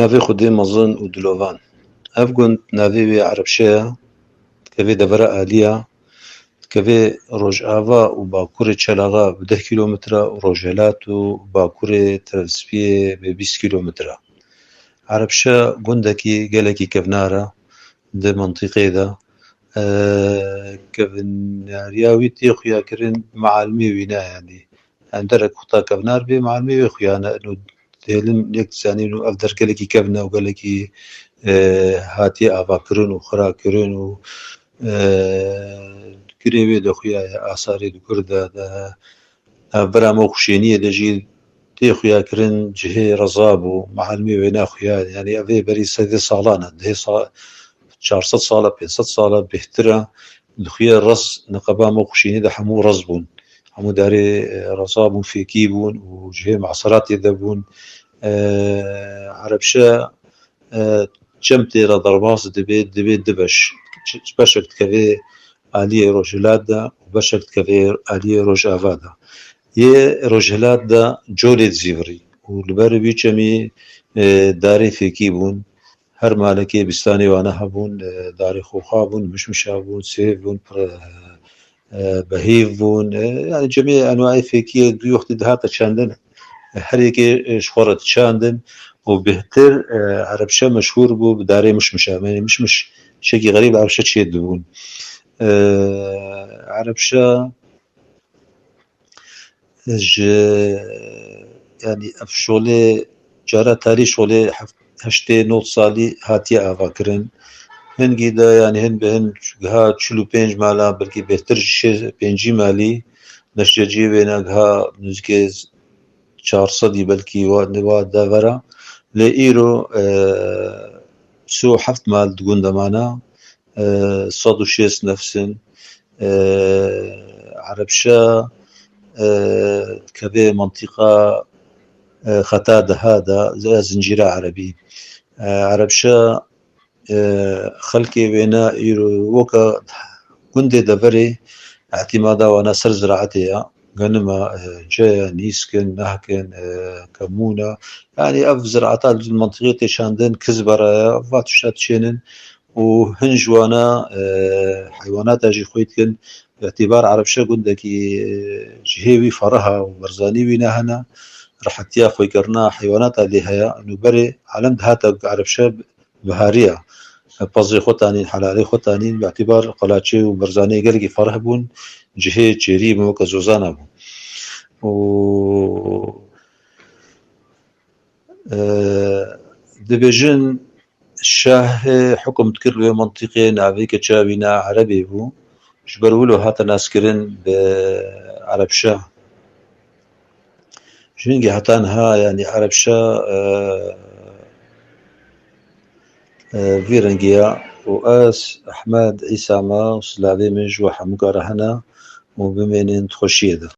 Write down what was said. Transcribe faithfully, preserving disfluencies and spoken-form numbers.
Navê Xwedê mezin û dilovan. Ev gund navê wê Erebşe ye, dikeve devera Aliya, dikeve rojava û bakurê Çelaxa bi deh kîlometre û rojhelat û bakurê Trabzonspiyê bi bîst kîlometre. Erebşe gundekî gelekî kevnar e di mintîqê de. E, kevnariya wî tê xuyakirin, mealimê wî ne, yanî. Em derek xuta kevnar bê, mealimê wê xuya ne. Û dêlin yek dizanîn û ev der gelekî kevn e û gelekî, e, hatiye avakirin û xirakirin û, e, girê wê de xuya ye, asarê di gur de, de, e, vera me xuşêniyê de jî tê xuyakirin cihê reza bû, mealimê wê ne xuya. Yanî ev ê berî sedê salan e, dihê sa-, çar sed sal e, pênc sed sal e, bêhtir e. Di xuya rez, niqeba me xuşênî de hemû rez bûn. Hemû darê, e, reza bûn, fêkî bûn û cihê maseratê de bûn. E, Erebşe, e, çem tê re derbas dibe, dibe du beş. Ç-, beşek dikeve aliyê rojhilat de û beşek dikeve aliyê rojava de. Yê rojhilat de colê dizîvirî û li ber wî çemî, e, darê fêkî bûn. Her malekê bîstanê wane hebûn, e, darê xoxa bûn, mişmişa bûn, sêv bûn, pir, e, e, behîv bûn. E, yani cemê enwayê fêkiyê du wextî dihate çandin. Her yekê, e, ji xwe re diçandin û bêhtir, e, Erebşe meşhûr bû bi darê mişmişa. Yani mişmiş şekî xerîb Erebşe çê dibûn. E, Erebşe ji, yani ev şolê cara tarî şolê heft-, heştê nod salî hatiye avakirin. Hingî de yani hin bi hin giha çil û pênc mala, belkî bêhtir ji şê-, pêncî malî neşteciyê wêne giha nizikê çar sedî belkî wa, wa devera. Lê îro, e, sî û heft mal di gund de mane, e, sed û şêst nefs in. E, Erebşe, e, dikeve mintîqa, e, xeta deha de, zincîra erebî. E, Erebşe, e, xelkê wêne îro weke gundê deverê îtîmada wana ser ziraetê ye. Genim e, e, ce ye, nîsk in, nehk in, e, kemûn e. Yani ev ziraeta li mintîqê tê çandin, kizbera ye, va tişta diçênin û hin ji wana, e, heywanata jî xwê dikin. Bi îtîbar Erebşe gundekî, e, cihê wî ferah e û berzanî wî ne hene. Rehetiya xwêkirina heywanata lê heye. Nûberê alem dihate Erebşe bihariya. Pezê xwe tanîn, helalê xwe tanîn, bi îtîbar qelaçê û berzanê gelekî ferah bûn, cihê çêrî bûn, weke zozana bûn. Û, e, dibêjin şahê hukum dikir li wê mintîqê navê keça wî ne Erebê bû. Ji ber wilo hate naskirin bi Erebşe. Ji hingî heta niha, yanî Erebşe, e, e, vî rengî ye û ez Ehmed Îsa me û silavê min ji we hemûka re hene û bimênin di xweşiyê de.